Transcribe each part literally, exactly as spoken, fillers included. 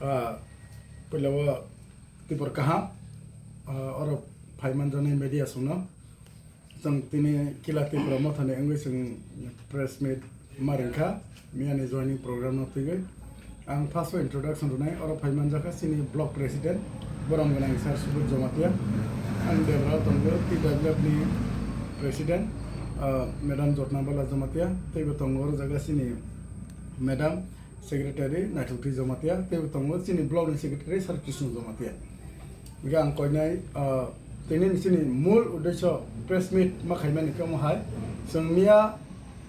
Ah, puila o tibor kaham, ah, oro phaiman jani media songno. Chwng tini Kila Tipra Mothani wngwi chwng press meet ma ringkha, miyani joining program no twigwi. Ang first o introduction rwnai, oro phaiman jakha chini block president, borom gwnang sir Subodh Jamatia, ang Debra tongo T W F ni president, ah, madam Jotna Bala Jamatia, teibo tongo oro jaga chini madam secretary Naithokti Jamatia, teibo tongo chini block ni secretary sir Krishna Jamatia. Hingke ang koinai, ah, tini ni chini mul uddesho press meet ma khaimani khe omo hai. Chwng miya,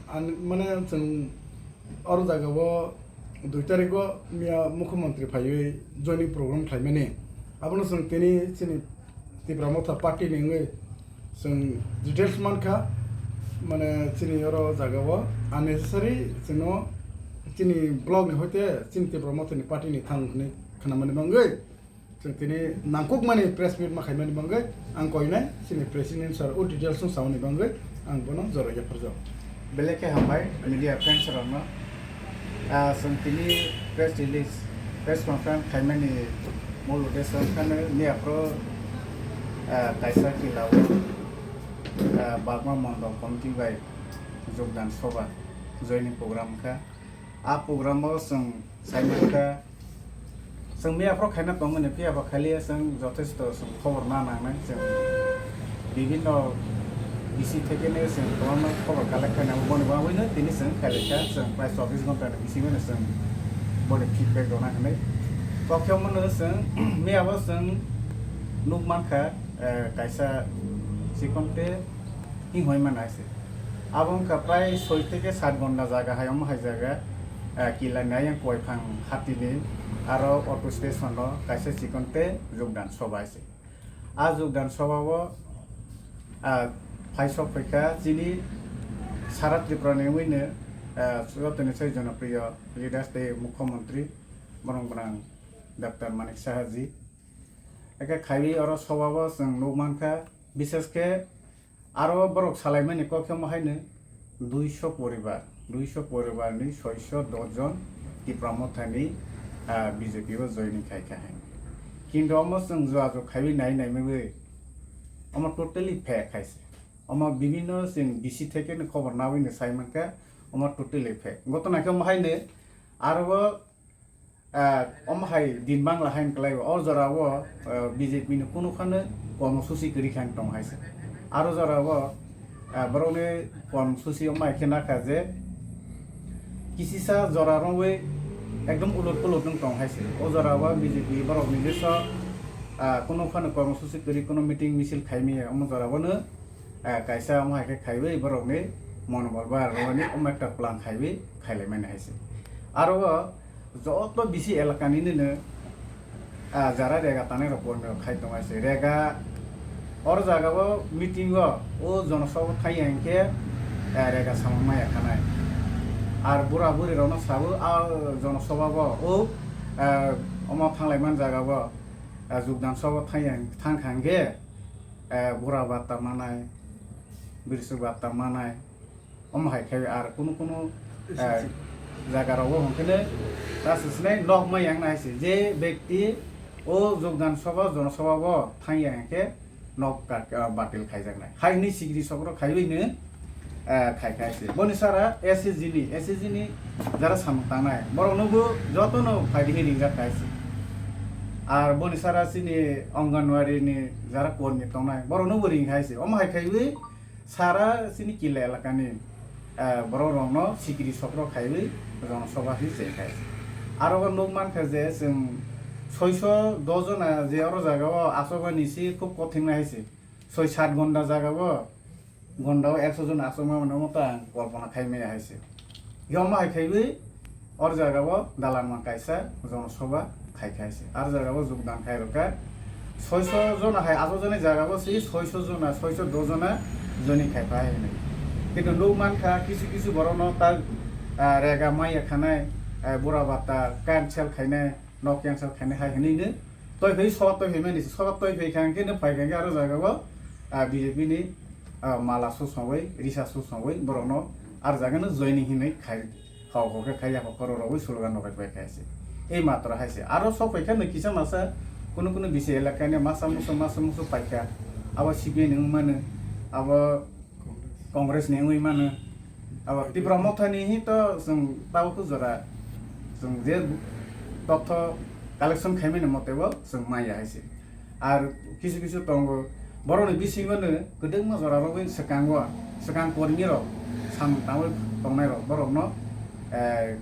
an-, mane chwng oro jaga o dui tarik o miya mukhyamantri phaiwi joining program khlaimani. Abono chwng tini chini Tipra Motha party ni wngwi chwng details mankha, mane chini oro jaga o unnecessary chwngno chini block ni hoite chini Tipra Motha ni party ni thang hwnwi khnamani bangwi. Chwng tini nangkukmani press meet ma khaimani bangwi ang koinai chini president sir o details no samani bangwi ang bono jora yapharjao. Belai khe hambai media friends rokno. Ah, chwng tini press release, press conference khaimani mul uddesho wngkha miya phuru, ah, kaisa Kila o, ah, Bagma Mondol Committee bai jogdan soba joining program wngkha. A program o chwng saimankha, chwng miya phuru khaina tongmani, phiya ba khaliya chwng jothesto chwng khobor na nangnai, chwng bibhinno bisi thekeno chwng kwbangma khobor collect khaina, boni bagwino tini chwng khailai kha, chwng prai chobbish ghonta ni bisingwino chwng boni feedback rwna hinwi. Kokhe omono chwng miya bo chwng nukmankha, eh, kaisa chikonte hinghoi mana se. Abo wngkha prai soi theke sat ghonta jaga hai omo hai jaga, eh, Kila ni ayang Koiphang hatini aro auto station o kaisa chikonte jogdan soba se. A jogdan soba o, ah, phaisok phaikha chini sara Tripura ni wngwi no, ah, jotoni sai jonopriyo leaders tei mukhyamantri borok gwnang Doctor Manik Saha ji. Eke khaiwi oro soba o chwng nukmankha, bishesh khe aro borok salaimani kok khe omo haino duiso poribar, duiso poribar ni soiso dos jon Tipra Mothani, ah, B J P o joining khaikha hai. Kintu omo chwng jua jua khaiwi nai naimagwi omo totally fake hai se. Omo bibhinno chwng bisi thekeno khobor nabwino saimankha, omo totally fake. Gotona khe omo haino aro o, ah, omo hai din bangla haino kwlaibo. O jora o, ah, B J P ni kunu phano kormosuchi kwrwi kha wng tong hai se. Aro jora o, ah, borokni kormosuchi omo hai khe nakha je kisisa jora rwwi ekdom ulot pulot wng tong hai se. O jora o B J P borok ni jeso, ah, kunu phano kormosuchi kwrwi kunu meeting misil khaimaya omo jora o no, ah, kaisa omo hai khe khaiwi borokni monobol bar rwmani omo ekta plan khaiwi khailaimani hai se. Aro o joto bisi elaka nini no, ah, jara rega tanai rok bondho khai tong hai se. Rega oro jaga o meeting o o jonosabha thai ya hinkhe, ah, rega samung maya khanai. Ar bura buri rok no sabo a jonosabha o o, ah, omo thanglai man jaga o, ah, jogdan sabha thai ya thang kha hinkhe, eh, bura bata manai, bwrwi bata manai, omo hai khe ar kunu kunu, eh, jaga rogo hwnkhe no ta swsnai nok ma yang nai se. Je bekti o jogdan sabha, jonosabha o thang ya hwnkhe nok ka-, ah, batil khaijaknai. Hai hwnwi sikiri sokro khaiwi no, eh, khai khai se. Boni sara S H G ni, S H G ni jara samung tangnai. Borok no bo joto no phai di ringjak khai se. Ar boni sara chini Anganwadi ni jara kormi tongnai. Borok no bo ring khai se. Omo hai khaiwi sara chini Kila elaka ni, eh, borok rok no sikiri sokro khaiwi jonosabha hi se khai se. Aro bo nuk mankha je chwng soiso dos jona je oro jaga o achobani si khub kothin nai se. Soi sat ghonta jaga o, ghonta o ekso jon achukma mano omo ta ang kolpona khai maya hai se. Yoma hai khaiwi or jaga o dalan mang kaisa jonosabha khai khai se. Ar jaga o jogdan khai rwkha. Soiso jona hai achuk jani jaga o se soiso jona, soiso dos jona joining khai phai hinwi. Kintu nuk mankha kisu kisu borok no ta, ah, rega maya khanai, ah, bura bata cancel khainai, nok cancel khainai hai hinwi no. Toi phai soba toi phai mani se, soba toi phai kha hwnkhe no phai kha hwnkhe aro jaga o, ah, B J P ni, ah, mala su songwi, risa su songwi borok no ar jaga no joining hinwi khai, hok hok khe khai ya hok khoro rogwi slogan rok khai khai se. Ei matra hai se. Aro sok phai khe no kisa masa kuno kuno bisi elaka ni masa musu, masa musu pai kha. Abo C P I ni wng mano, abo Congress ni wngwi mano. Abo Tipra Motha ni hi to chwng tabuk jora chwng je totho collection khai mani mote bo chwng maya hai se. Ar kisu kisu tongo, borokni bisingo no kwdwkma jora rogwi swkango, swkang kormi rok, sam tangwi tongnai rok, borokno, eh,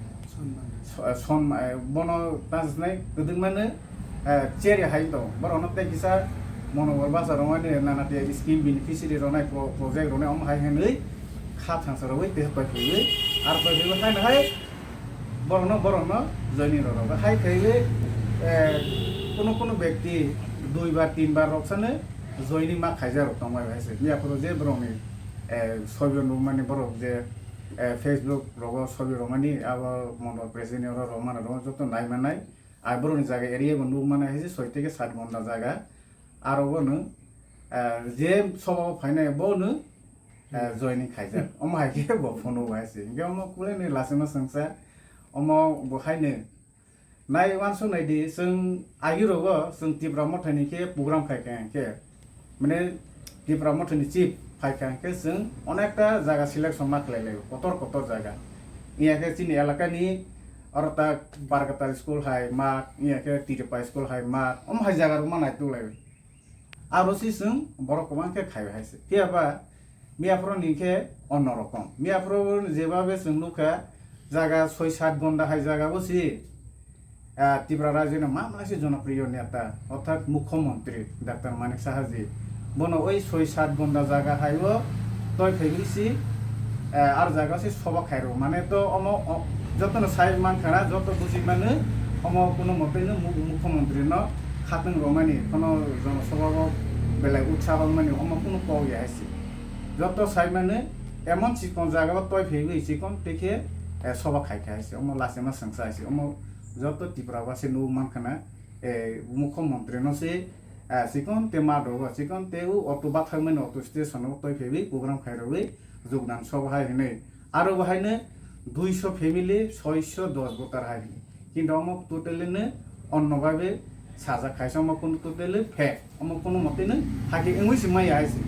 so-, son, eh, bono tang sinai kwdwkma no, eh, cheri hai tong, borokno tei kisa monobol basa rwmani nana tei scheme beneficiary rwnai pro-, project rwnai omo hai hwnwi kha thangsa rogwi tei pai phaiwi, ar pai phaiwi haino hai, Borokno, borokno joining rwrok. Hai khe, eh, kuno kuno bekti dui bar, tin bar rok sano joining ma khaijak rok tongmani hai se. Yaphuru je borokni, eh, sobi rwmani borok je, eh, Facebook rogo sobi rwmani abo mondol president oro rwmani rwmani joto nai manai. Ar borokni jaga area bo nuk manai hai se soi theke sat ghonta jaga. Aro bono, eh, je sobo phainai bono, eh, joining khaijak. Omo hai khe bo phone o hai se. Hinkhe omo kulai ni lachima swngsa. Omo bo hai no. Nai uansuk nai di, chwng agi rogo chwng Tipra Motha ni khe program khai kha hinkhe. Mane Tipra Motha ni chief phai kha hinkhe chwng onekta jaga selection ma khlai lai, kotor kotor jaga. Iya khe chini elaka ni oro ta Barkatal school hai ma, iya khe Tiripai school hai ma, omo hai jaga rok ma nai tu lai. Aro si chwng borok kwbang khe khai hai se. Phiya ba miyaphuru ni khe onno rokom. Miyaphuru jebabe chwng nukha jaga soi sat gonda hai jaga bo si, ah, Tripura rajyo ni ma mala se jonopriyo neta, orthat mukhyamantri Doctor Manik Saha ji. Bono oi soi sat gonda jaga hai o toi phaiwi si, eh, ar jaga se soba khairo. Mane to omo, o, joto no sai man khana, joto buji mano, omo kuno mote no mu-, mukhyamantri no khatwng romani, kono jonosabha o belai utsa romani, omo kuno kok ya hai se. Joto sai mano, emon chikon jaga o toi phaiwi chikon tei khe, eh, soba khai kha hai se. Omo lachima swngsa hai se. Omo joto Tripura basi nuk man khana, eh, mukhyamantri no se, eh, chikon te ma dogo, chikon te u auto bathakmani auto station o toi phaiwi program khai rwi jogdan soba hai hinwi. Aro bo haino duiso family, soiso dos voter hai hinwi. Kintu omo totally no onno babe sajak hai se, omo kunu totally fake. Omo kunu mote no hakhe wngwi se maya hai se.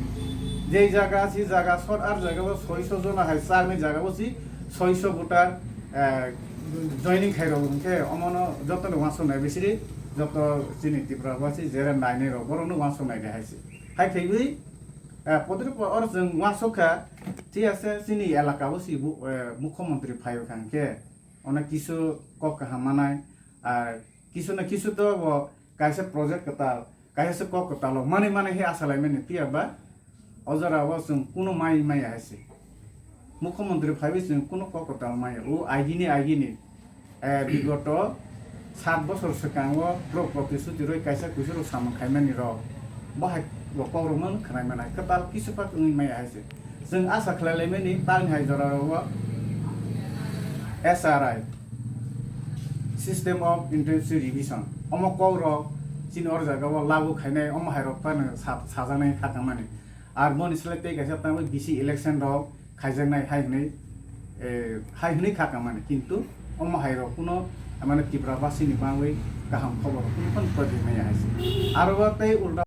Jei jaga si jaga sot ar jaga bo soiso jona hai chakni jaga bo si soiso voter, eh, joining khai rok hinkhe omo no joto no uansuk nai bisiri joto chini Tripura basi jera nainai rok borok no uansuk nai de hai se. Hai khaiwi, eh, podri po or chwng uansuk kha, thik ase chini elaka bo si bu-, eh, mukhyamantri phai kha hinkhe ono kisu kok kaham manai, ar kisu na kisu to bo kaisa project kwtal, kaisa se kok kwtal o manwi manwi he asa lai mani phiya ba o jora o chwng kuno mai maya hai se. Mukhyamantri phaiwi chwng kuno kok kwtal maya. O agini agini, eh, bigoto sat bosor swkang o borok protisuti rwi kaisa kuisu rok samung khai mani rok. Bo hai bo kok rok man khwnai mani kwtal kisu pak wngwi maya hai se. Chwng asa khlai lai mani tang hai jora rok o S R I, System of Intensive Revision. Omo kok rok chini or jaga o lagu khainai, omo hai rok phano sa-, sajaknai kha tangmani. Ar moni slai tei kaisa tangwi bisi election rok khaijaknai hai hwnwi, eh, hai hwnwi kha tangmani. Kintu omo hai rok kuno, mane, Tripura basi ni bagwi kaham khobor rok kuno phano pori maya hai se. Aro bo tei ulta